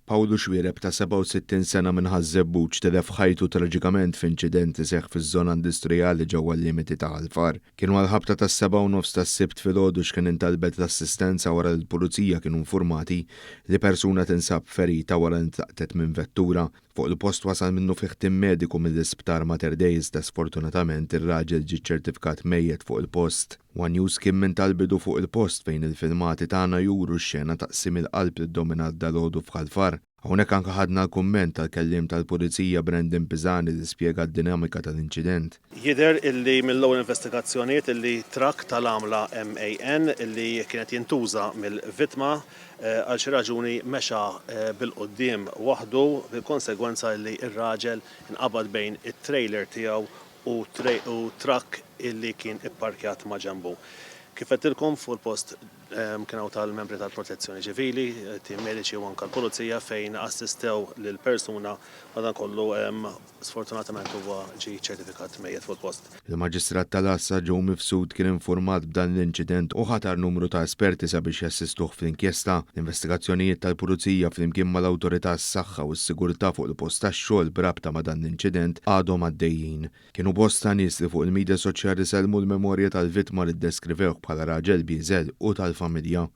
Pawlu Xuereb ta' 67 sena minn Ħaż-Żebbuġ tilef ħajtu traġikament f'inċident li seħħ fiż-żona industrijali ġewwa l-limiti ta' Ħal Far. Kienu għall-ħabta tas-7:30 tas-Sibt filgħodu x'kien intalbet l-assistenza wara li l-Pulizija kienu infurmati li persuna tinsab ferita wara li ntlaqtet minn vettura. Fuq il-post wasal minnufih tim mediku mill-Isptar Mater Dei iżda sfortunatament ir-raġel ġie ċċertifikat mejjet fuq il-post. One News kien minn tal-bidu fuq il-post fejn il-filmati tagħna juru x-xena ta' qsim il-qalb li ddominat dalgħodu f'Ħal Far. Hawnhekk anke ħadna l-kumment tal-kelliem tal-Pulizija Brandon Pisani li spjega d-dinamika tal-inċident. Jidher illi mill-ewwel investigazzjonijiet illi trakk tal-għamla MAN illi kien qed jintuża mill-vittma għal xi raġuni mexa bil-quddiem waħdu bil-konsegwenza illi r-raġel inqabad bejn it-trailer tiegħu u trakk illi kien ipparkjat maġenbu. Kif għedtilkom fuq il-post kien hawn tal-membri tal-Protezzjoni Ċivili, tim mediċi u anke l-Pulizija fejn assistew lill-persuna madankollu sfortunatament huwa ġie ċertifikat mejjet fuq il-post. Il-Maġistrat tal-Għassa Joe Mifsud kien infurmat b'dan l-inċident u ħatar numru ta' esperti sabiex jassistuh fl-inkjesta. L-investigazzjonijiet tal-Pulizija flimkien mal-Awtorità għas-Saħħa u s-Sigurtà fuq il-post tax-xogħol b'rabta ma' dan l-inċident għadhom għaddejjin. Kienu bosta nies li fuq il-midja soċjali sellmu l-memorja tal-vittma li ddeskrivewh bħala raġel bieżel u tal-familja.